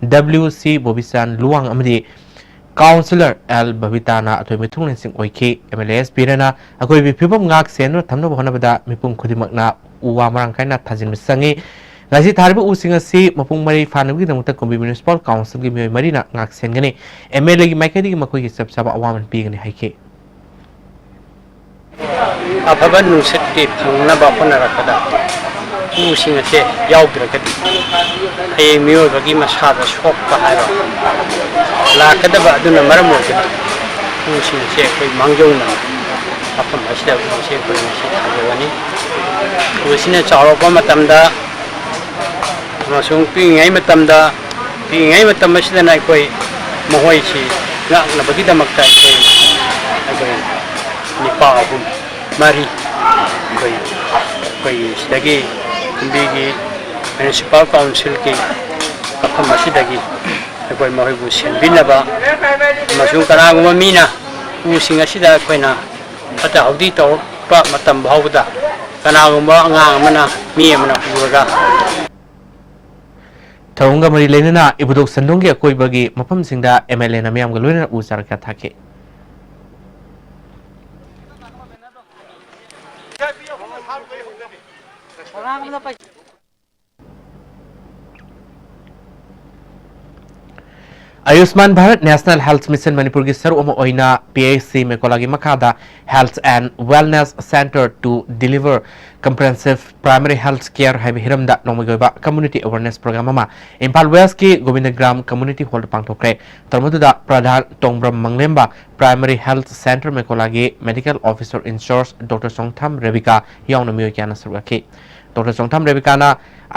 W C ꯕꯣꯕꯤꯆꯥꯟ Luwang ꯑꯃꯗꯤ Councillor L ꯕꯕꯤꯇꯥꯅ ꯑꯊꯣꯏ ꯃꯤꯊꯨꯡꯂꯦꯟꯁꯤꯡ ꯑꯣꯏꯈꯤ꯫ M L A S ꯕꯤꯔꯦꯟꯅ ꯑꯀꯣꯏꯕꯒꯤ ꯐꯤꯕꯝ ꯉꯥꯛ ꯁꯦꯟꯗꯨꯅ ꯊꯝꯅꯕ ꯍꯣꯠꯅꯕꯗ ꯃꯤꯄꯨꯝ ꯈꯨꯗꯤꯡꯃꯛꯅ ꯎ ꯋꯥ ꯃꯔꯥꯡ ꯀꯥꯏꯅ ꯊꯥꯖꯤꯟꯕ ꯆꯪꯏ꯫ ꯉꯁꯤ ꯊꯥꯔꯤꯕ ꯎꯁꯤꯡ ꯑꯁꯤ ꯃꯄꯨꯡ ꯃꯔꯩ ꯐꯥꯅꯕꯒꯤꯗꯃꯛꯇ ꯀꯨꯝꯕꯤ ꯃ꯭ꯌꯨꯅꯤꯁꯤꯄꯥꯜ ꯀꯥꯎꯟꯁꯤꯜꯒꯤ ꯃꯤꯑꯣꯏ ꯃꯔꯤꯅ ꯉꯥꯛ ꯁꯦꯟꯒꯅꯤ꯫ ꯑꯦꯝ ꯑꯦꯜ ꯑꯦꯒꯤ ꯃꯥꯏꯀꯩꯗꯒꯤ ꯃꯈꯣꯏꯒꯤ ꯆꯞ ꯆꯥꯕ ꯑꯋꯥꯃꯟ ꯄꯤꯒꯅꯤ ꯍꯥꯏꯈꯤ꯫ ꯑꯐꯕ ꯅꯨꯡꯁꯤꯠꯇꯤ ꯐꯪꯅꯕ ꯍꯣꯠꯅꯔꯛꯄꯗ ꯎꯁꯤꯡ ꯑꯁꯦ ꯌꯥꯎꯗ꯭ꯔꯒꯗꯤ ꯍꯌꯦꯡ ꯃꯤꯑꯣꯏꯕꯒꯤ ꯃꯁꯥꯗ ꯁꯣꯛꯄ ꯍꯥꯏꯕ ꯂꯥꯛꯀꯗꯕ ꯑꯗꯨꯅ ꯃꯔꯝ ꯑꯣꯏꯗꯨꯅ ꯎꯁꯤꯡ ꯑꯁꯦ ꯑꯩꯈꯣꯏ ꯃꯥꯡꯖꯧꯅꯅ ꯃꯐꯝ ꯑꯁꯤꯗ ꯎꯁꯦ ꯑꯩꯈꯣꯏ ꯉꯁꯤ ꯊꯥꯖꯕꯅꯤ꯫ ꯎꯁꯤꯅ ꯆꯥꯎꯔꯛꯄ ꯃꯇꯝꯗ ꯑꯃꯁꯨꯡ ꯄꯤꯛꯏꯉꯩ ꯃꯇꯝꯗ, ꯄꯤꯛꯏꯉꯩ ꯃꯇꯝ ꯑꯁꯤꯗꯅ ꯑꯩꯈꯣꯏ ꯃꯈꯣꯏꯁꯤ ꯉꯥꯛꯅꯕꯒꯤꯗꯃꯛꯇ ꯑꯩꯈꯣꯏ, ꯑꯩꯈꯣꯏ ꯅꯤꯄꯥ ꯑꯍꯨꯝ, ꯃꯔꯤ ꯑꯩꯈꯣꯏ, ꯑꯩꯈꯣꯏꯒꯤ ꯁꯤꯗꯒꯤ ꯀꯨꯝꯕꯤꯒꯤ ꯃ꯭ꯌꯨꯅꯤꯁꯤꯄꯥꯜ ꯀꯥꯎꯟꯁꯤꯜꯒꯤ ꯃꯐꯝ ꯑꯁꯤꯗꯒꯤ ꯑꯩꯈꯣꯏ ꯃꯈꯣꯏꯕꯨ ꯁꯦꯟꯕꯤꯅꯕ ꯑꯃꯁꯨꯡ ꯀꯅꯥꯒꯨꯝꯕ ꯃꯤꯅ ꯎꯁꯤꯡ ꯑꯁꯤꯗ ꯑꯩꯈꯣꯏꯅ ꯐꯠꯇ ꯍꯥꯎꯗꯤ ꯇꯧꯔꯛꯄ ꯃꯇꯝ ꯐꯥꯎꯕꯗ ꯀꯅꯥꯒꯨꯝꯕ ꯑꯉꯥꯡ ꯑꯃꯅ, ꯃꯤ ꯑꯃꯅ ꯎꯔꯒ ꯊꯧꯔꯝꯒ ꯃꯔꯤ ꯂꯩꯅꯅ ꯏꯕꯨꯙꯧ ꯁꯟꯗꯣꯡꯒꯤ ꯑꯀꯣꯏꯕꯒꯤ ꯃꯐꯝꯁꯤꯡꯗ ꯑꯦꯝ ꯑꯦꯜ ꯑꯦꯅ ꯃꯤꯌꯥꯝꯒ ꯂꯣꯏꯅꯅ ꯎ ꯆꯥꯔꯥ ꯀꯌꯥ ꯊꯥꯈꯤ꯫ ꯑꯌꯨꯁꯃꯥꯟ ꯚꯥꯔꯠ ꯅꯦꯁꯅꯦꯜ ꯍꯦꯜꯊ ꯃꯤꯁꯟ ꯃꯅꯤꯄꯨꯔꯒꯤ ꯁꯔꯨꯛ ꯑꯃ ꯑꯣꯏꯅ ꯄꯤ ꯑꯩꯆ ꯁꯤ ꯃꯦꯀꯣꯂꯥꯒꯤ ꯃꯈꯥꯗ Health and Wellness Center to Deliver Comprehensive Primary Health Care ꯍꯥꯏꯕ ꯍꯤꯔꯝꯗ ꯅꯣꯡꯃꯒꯤ ꯑꯣꯏꯕ ꯀꯝꯃ꯭ꯌꯨꯅꯤꯇꯤ ꯑꯦꯋꯦꯔꯅꯦꯁ ꯄ꯭ꯔꯣꯒ꯭ꯔꯥꯝ ꯑꯃ ꯏꯝꯐꯥꯜ ꯋꯦꯁꯀꯤ ꯒꯣꯕꯤꯟꯗꯒ꯭ꯔꯥꯝ ꯀꯝꯃ꯭ꯌꯨꯅꯤꯇꯤ ꯍꯣꯜꯗ ꯄꯥꯡꯊꯣꯛꯈ꯭ꯔꯦ꯫ ꯊꯧꯔꯝ ꯑꯗꯨꯗ ꯄ꯭ꯔꯙꯥꯟ ꯇꯣꯡꯕ꯭ꯔꯝ ꯃꯪꯂꯦꯝꯕ, ꯄ꯭ꯔꯥꯏꯃꯔꯤ ꯍꯦꯜꯊ ꯁꯦꯟꯇꯔ ꯃꯦꯀꯣꯂꯥꯒꯤ medical officer incharge doctor Chongtham Rebika ꯌꯥꯎꯅ ꯃꯤꯑꯣꯏ ꯀꯌꯥꯅ ꯁꯔꯨꯛ ꯌꯥꯈꯤ꯫ ꯗꯣꯛꯇꯔ ꯆꯣꯡꯊꯥꯝ ꯔꯦꯕꯤꯀꯥꯅ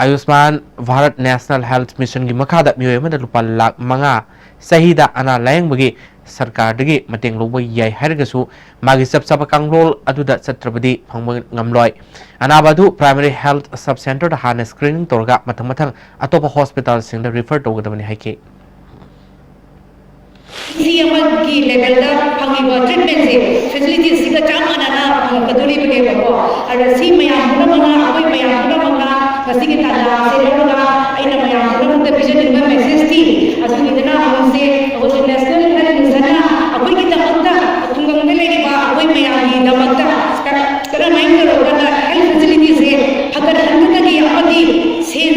ꯑꯌꯨꯁꯃꯥꯟ ꯚꯥꯔꯠ ꯅꯦꯁꯅꯦꯜ ꯍꯦꯜꯊ ꯃꯤꯁꯟꯒꯤ ꯃꯈꯥꯗ ꯃꯤꯑꯣꯏ ꯑꯃꯗ ꯂꯨꯄꯥ ꯂꯥꯈ ꯃꯉꯥ ꯆꯍꯤꯗ ꯑꯅꯥ ꯂꯥꯌꯦꯡꯕꯒꯤ ꯁꯔꯀꯥꯔꯗꯒꯤ ꯃꯇꯦꯡ ꯂꯧꯕ ꯌꯥꯏ ꯍꯥꯏꯔꯒꯁꯨ, ꯃꯥꯒꯤ ꯆꯞ ꯆꯥꯕ ꯀꯥꯡꯂꯣꯟ ꯑꯗꯨꯗ ꯆꯠꯇ꯭ꯔꯕꯗꯤ ꯐꯪꯕ ꯉꯝꯂꯣꯏ꯫ ꯑꯅꯥꯕ ꯑꯗꯨ ꯄ꯭ꯔꯥꯏꯃꯔꯤ ꯍꯦꯜꯊ ꯁꯕ ꯁꯦꯟꯇꯔꯗ ꯍꯥꯟꯅ ꯁ꯭ꯀ꯭ꯔꯤꯅꯤꯡ ꯇꯧꯔꯒ ꯃꯊꯪ ꯃꯊꯪ ꯑꯇꯣꯞꯄ ꯍꯣꯁꯄꯤꯇꯥꯜꯁꯤꯡꯗ ꯔꯤꯐꯔ ꯇꯧꯒꯗꯕꯅꯤ ꯍꯥꯏꯈꯤ꯫ ꯁꯤ ꯑꯃꯒꯤ ꯂꯦꯚꯦꯜꯗ ꯐꯪꯉꯤꯕ ꯇ꯭ꯔꯤꯠꯃꯦꯟꯁꯦ ꯐꯦꯁꯤꯂꯤꯇꯤꯁꯤꯒ ꯆꯞ ꯃꯥꯟꯅꯅ ꯐꯪꯉꯛꯀꯗꯣꯔꯤꯕꯅꯦꯕꯀꯣ꯫ ꯑꯗ ꯁꯤ ꯃꯌꯥꯝ ꯄꯨꯝꯅꯃꯛꯅ, ꯑꯩꯈꯣꯏ ꯃꯌꯥꯝ ꯄꯨꯝꯅꯃꯛꯅ ꯉꯁꯤꯒꯤ ꯇꯥꯟꯖꯥ ꯑꯁꯦ ꯂꯧꯔꯒ ꯑꯩꯅ ꯃꯌꯥꯝ ꯄꯨꯝꯅꯃꯛꯇ ꯄꯤꯖꯅꯤꯡꯕ ꯃꯦꯁꯦꯖꯇꯤ ꯑꯗꯨꯒꯤꯗꯅ ꯍꯧꯖꯤꯛꯁꯦ ꯑꯩꯈꯣꯏꯒꯤ ꯅꯦꯁꯅꯦꯜ ꯍꯦꯜꯊ ꯃꯤꯁꯟꯅ ꯑꯩꯈꯣꯏꯒꯤꯗꯃꯛꯇ, ꯈꯨꯡꯒꯪꯗ ꯂꯩꯔꯤꯕ ꯑꯩꯈꯣꯏ ꯃꯌꯥꯝꯒꯤꯗꯃꯛꯇ ꯀꯔꯝꯍꯥꯏꯅ ꯇꯧꯔꯒꯅ ꯍꯦꯜꯊ ꯐꯦꯁꯤꯂꯤꯇꯤꯁꯦ ꯐꯒꯠꯍꯟꯒꯗꯒꯦ ꯑꯃꯗꯤ ꯁꯦꯟ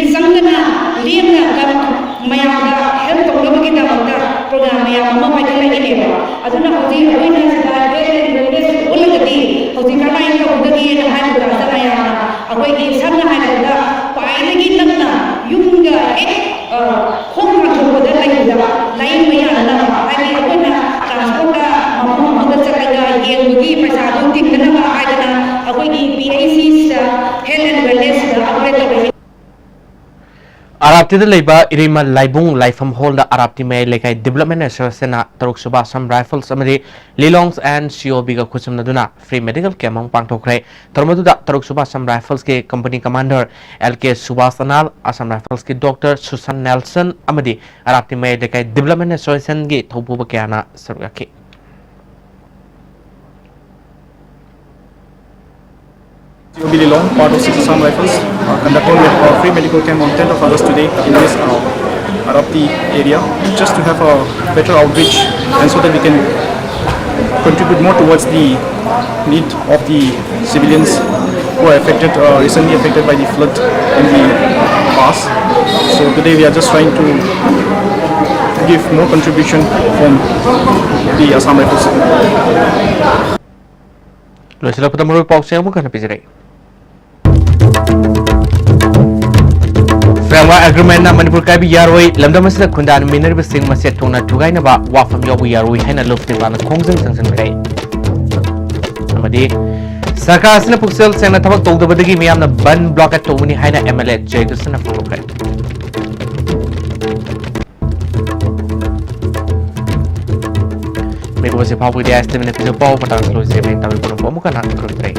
ꯑꯗꯨꯅ ꯍꯧꯖꯤꯛ ꯑꯩꯈꯣꯏꯅ ꯁꯤꯗ health and wellness ꯑꯣꯜꯂꯒꯗꯤ ꯍꯧꯖꯤꯛ ꯀꯃꯥꯏꯅ ꯇꯧꯒꯗꯒꯦꯅ ꯍꯥꯏꯕꯗ ꯃꯌꯥꯝꯅ ꯑꯩꯈꯣꯏꯒꯤ ꯁꯝꯅ ꯍꯥꯏꯔꯕꯗ ꯈ꯭ꯋꯥꯏꯗꯒꯤ ꯅꯛꯅ ꯌꯨꯝꯒ ꯍꯦꯛ ꯈꯣꯡ ꯊꯥꯡꯗꯣꯛꯄꯗ ꯂꯩꯕꯗ ꯂꯥꯏꯌꯦꯡꯕ ꯌꯥꯅꯅꯕ, ꯍꯥꯏꯗꯤ ꯑꯩꯈꯣꯏꯅ transportꯇ ꯃꯐꯝ ꯑꯃꯗ ꯆꯠꯂꯒ ꯌꯦꯡꯕꯒꯤ ꯄꯩꯁꯥꯗꯨ ꯇꯤꯡꯗꯅꯕ ꯍꯥꯏꯗꯅ ꯑꯩꯈꯣꯏꯒꯤ P H Cꯁꯤꯗ health and wellnessꯁꯤꯗ upgrade ꯇꯧꯔꯛꯏ꯫ ꯑꯔꯥꯞꯇꯤꯗ ꯂꯩꯕ ꯏꯔꯩꯃ ꯂꯥꯏꯕꯨꯡ ꯂꯥꯏꯐꯝ ꯍꯣꯜꯗ ꯑꯔꯥꯞꯇꯤ ꯃꯌꯥꯏ ꯂꯩꯀꯥꯏ Development Associationꯅ ꯇꯔꯨꯛ ꯁꯨꯕ Assam Rifles ꯑꯃꯗꯤ Lilongs and C O Bꯒ ꯈꯨꯠꯁꯝꯅꯗꯨꯅ free medical camp ꯑꯃ ꯄꯥꯡꯊꯣꯛꯈ꯭ꯔꯦ꯫ ꯊꯧꯔꯝ ꯑꯗꯨꯗ ꯇꯔꯨꯛ ꯁꯨꯕ Assam Riflesꯀꯤ company commander L K Subhas Anal, Assam Riflesꯀꯤ Doctor Susan Nelson ꯑꯃꯗꯤ ꯑꯔꯥꯞꯇꯤ ꯃꯌꯥꯏ ꯂꯩꯀꯥꯏ Development Associationꯒꯤ ꯊꯧꯄꯨꯕ ꯀꯌꯥꯅ ꯁꯔꯨꯛ ꯌꯥꯈꯤ꯫ C O B Lilong, part of Six Assam Rifles, uh, conducting a free medical camp on tenth of August today in this uh, Arapti area, just to have a better outreach and so that we can contribute more towards the need of the civilians who are affected, uh, recently affected by the flood in the past. So today we are just trying to give more contribution from the Assam Rifles. ꯂꯣꯏꯁꯤꯜꯂꯛꯄꯗ ꯃꯔꯨꯑꯣꯏꯕ ꯄꯥꯎꯁꯤꯡ ꯑꯃꯨꯛ ꯍꯟꯅ ꯄꯤꯖꯔꯛꯏ꯫ Framework Agreementꯅ Manipur ꯀꯥꯏꯕ ꯌꯥꯔꯣꯏ, ꯂꯝꯗꯝ ꯑꯁꯤꯗ ꯈꯨꯟꯗꯥꯃꯤꯟꯅꯔꯤꯕꯁꯤꯡ ꯃꯁꯦ ꯊꯣꯡꯅ ꯊꯨꯒꯥꯏꯅꯕ ꯋꯥꯐꯝ ꯌꯥꯎꯕ ꯌꯥꯔꯣꯏ ꯍꯥꯏꯅ ꯂꯨꯞ ꯅꯤꯄꯥꯟꯅ ꯈꯣꯡꯖꯪ ꯆꯪꯁꯤꯟꯈ꯭ꯔꯦ꯫ ꯑꯃꯗꯤ ꯁꯔꯀꯥꯔ ꯑꯁꯤꯅ ꯄꯨꯛꯆꯦꯜ ꯁꯦꯡꯅ ꯊꯕꯛ ꯇꯧꯗꯕꯗꯒꯤ ꯃꯤꯌꯥꯝꯅ ꯕꯟ blockade ꯇꯧꯕꯅꯤ ꯍꯥꯏꯅ M L A ꯖꯌꯗꯨꯁꯟꯅ ꯐꯣꯡꯗꯣꯛꯈ꯭ꯔꯦ꯫ ꯃꯤꯀꯨꯞ ꯑꯁꯤ ꯐꯥꯎꯕꯒꯤꯗꯤ ꯑꯥꯏ ꯑꯦꯁ ꯇꯤ ꯚꯤꯅ ꯄꯤꯖꯕ ꯄꯥꯎ ꯃꯇꯥꯡ ꯑꯁꯤꯗ ꯂꯣꯏꯁꯤꯟꯖꯔꯦ꯫ ꯃꯌꯦꯛ ꯇꯥꯕꯤꯕ ꯄꯨꯝꯅꯃꯛꯄꯨ ꯑꯃꯨꯛ ꯍꯟꯅ ꯈꯨꯔꯨꯝꯖꯔꯤ꯫